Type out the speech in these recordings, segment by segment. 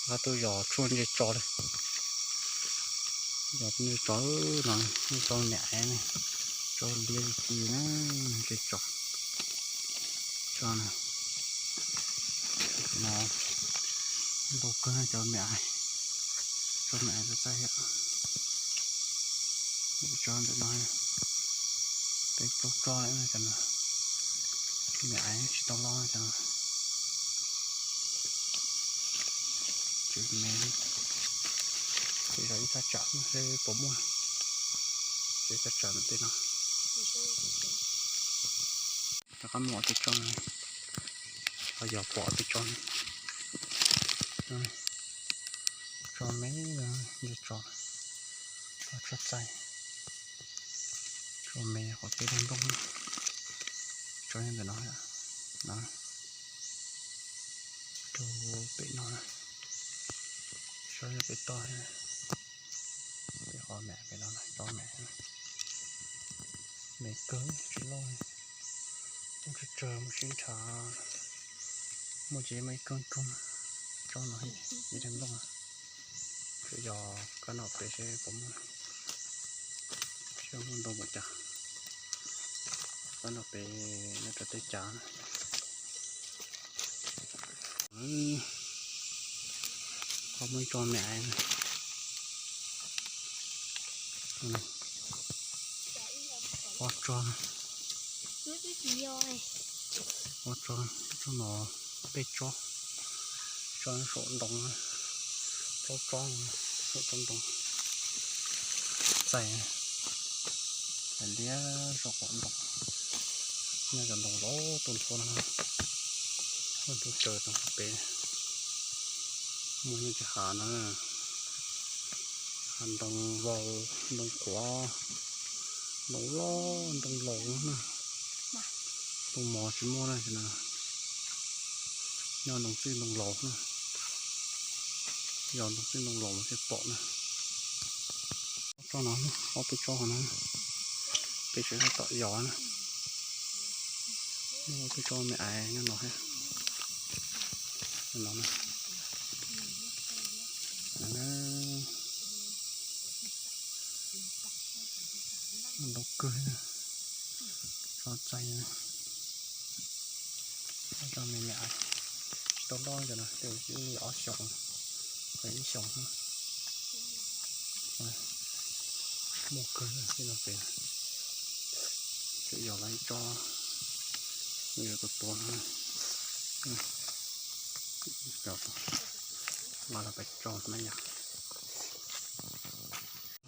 Qab tuaj yos tshuaj ntse tso li. Yos ntse tso no, tso me aiv ne, tso liab li ci na, ntse tso. Tso no, ntau kawg cov me aiv, tso me aiv txaij txaij thiab. Tso ntawm no, peb plaub tsob lawm cov no, me aiv tsis tau loj cov no. Tsis me li, ces yog ib thaj tsam no seb puas muaj, ces ib thaj tsam ntawm tej no. Rov qab muab tej tsob no, ho yog pom tej tsob no, tsob me, ntse tso, tsob txaij, tsob me qhov peb lub nplooj, tsob ntawm no, no, rau pem no, tsob pem toj, pem qhov me pem no, tsob me, me kawg tsis loj, muaj tsawg tsawg mus sib nrhav, muaj tsev muaj ib koob koob, tsob no ib leeg nplooj. Tsuas yog kab noj pem seb puas muaj, seb muaj ntau npaum cas. Kab noj pem nyob rau teb chaws na. Qhov muaj ib tsob me aiv, ob tsob, ob tsob, tsob no peb tsob, tsob saum ntoo, plaub tsob saum tsob ntoo, txaij liab saum qaum ntoo. Nyob cov ntoo los tus ntxhua no, tus ntxhua tsaws rau pem, muaj nyob tsis hav na, hav ntoo vau, ntoo quav, ntoo loj ntoo laus na, ntoo mos tsis muaj na, nyob ntoo txwj ntoo laus na, yog ntoo txwj ntoo laus mas thiaj pom na. Tsob no, ob peb tsob no, peb tseem tab tom yos na. Ob peb tsob me aiv nyob no thiab. No, ntau kawg, tsob txaij, tsob me me aiv, tsis tau loj cov no, tej li ob xyoos, ib xyoos. Muaj kawg tej no pem, tseem yog lawv ib tsob, yuav tua tua no, los pem tso na yom.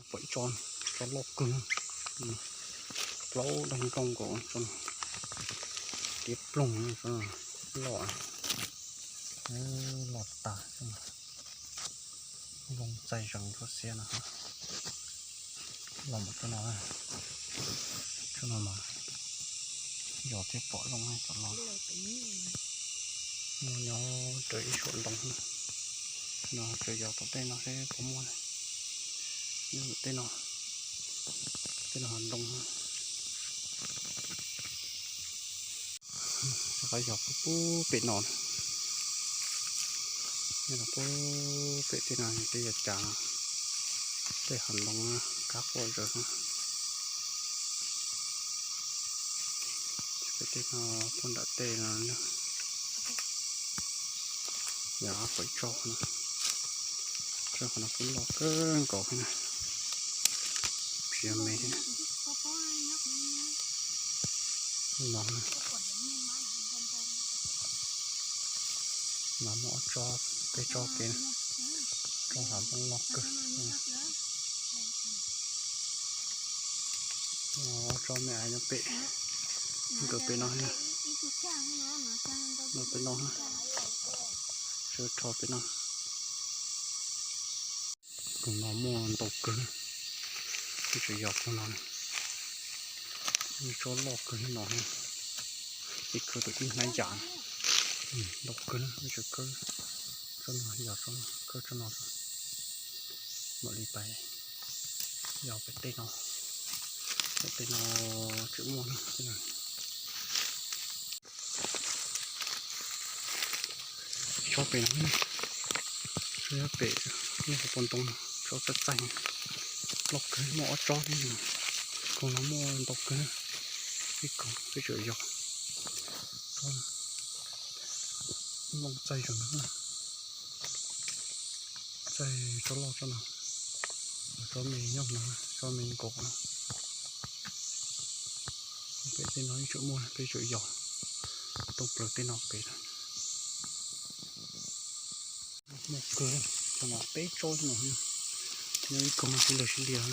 Pom ib tsob, tsob loj kawg, plaub daim nkoos nkaus, tiav ploog, loj, loj tas, nplooj txaij zeeg txhua xiab no. Los mus tsob no, tsob no mas yog thiaj pom zoo cov no. Muaj nyob raws ib suam ntoo, no tseem yog tom tej no seb puas muaj. Nyob tom tej no, tej no ntoo. Rov qab yog pub pem no, yog pub pem tej no tej yog cas, tej hav ntoo kab quaj zawg. Pem tej no, pub nram tej no, yog pem tso no, tso qhov no kuj loj kawg nkaus thiab na. Tsis yog me thiab. No, no muaj ob tsob, peb tsob kev, tsob hav ntoo loj kawg. Ob tsob me aiv nyob pem, nkawd pem no, no pem no, sawv rho pem no. Tus no muaj ntau kawg, twb tseem yog tus no, tsob loj kawg li no, ces khawb tau ib hnab yam, ntau kawg, tseem khawb tsob no, yog tsob no, khawb tsob no, mam li pais yog pem tej no, pem tej no tseem muaj na. Tsob pem no, Pem, nyob hauv paus ntoo, tsob txaij txaij, loj kawg, muaj ob tsob thiab. Koog no muaj ntau kawg, ib koog peb tsuas yog tsob, loj txaij zoo no, txaij tsob loj tsob no, tsob me nyob no, tsob me nkaus no. Pem tej no ib tsoom muaj peb tsuas yog, toob plaws tej no pem. Muaj kawg, tsob no peb tsob no, nyob ib koog sib law sib liag.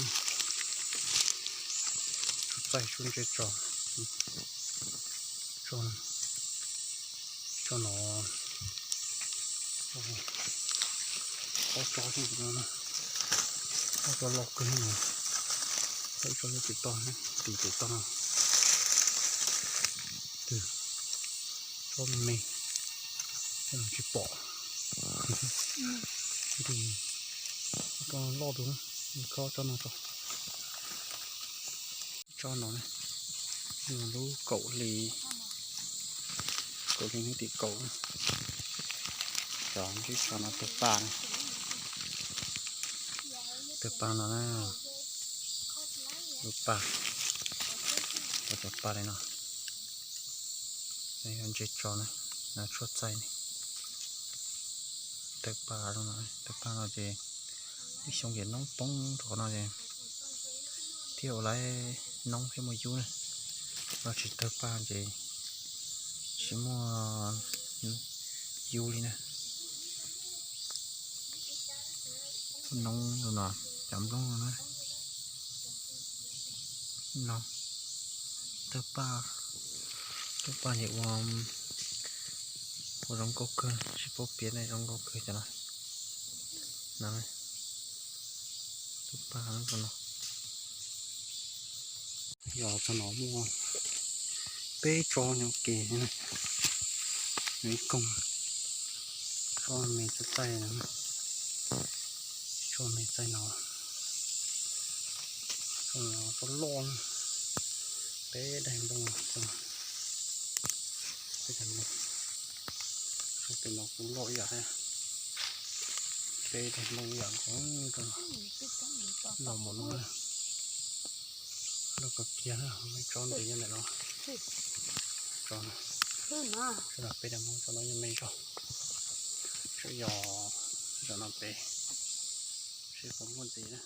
Tsuas txaij tsuas ntse tso, tso, tso no, ob tsob xwb no, ob tsob loj kawg no, ib tsob nyob pem toj, tim pem toj no. Tsob me, tsis pom. Tsob loj dua, khob tsob no tso. Tsob no, no lub kaum hli, kaum hli nyob tim kaum. Cov ntsib tso no tawg paj, tawg paj no na, lub paj, cov paj li no. Yog ntse tso na, no tshuaj txaij ne, tawg paj zoo no, tawg paj no ces ib xyoo ces noob poob rau qhov no ces thiaj ua lawm noob thiab muaj yub na. Yog tsis tawg paj ces tsis muaj yub li na. Noob no, cov nplooj no na, no, tawg paj, tawg paj ces ua, ua zoo nkauj kawg, tsis paub piav ne, zoo nkauj kawg cov no. No, tawg paj no. Yog tsob no muaj peb tsob nyob ke, nyob ib koog, tsob me txaij txaij, tsob me txaij no, tsob loj, peb daim nplooj, peb daim nplooj, tsob pem no kuj loj ib yam thiab, peb daim nplooj ib yam nkaus, loj npaum no. Loj kawg kiag na, tsob ntev nyob ntawm no. Tsob, sawv daws peb daim nplooj tsob no yeej me zog. Sawv yog, zaum no pem, seb puas muaj ntxiv na.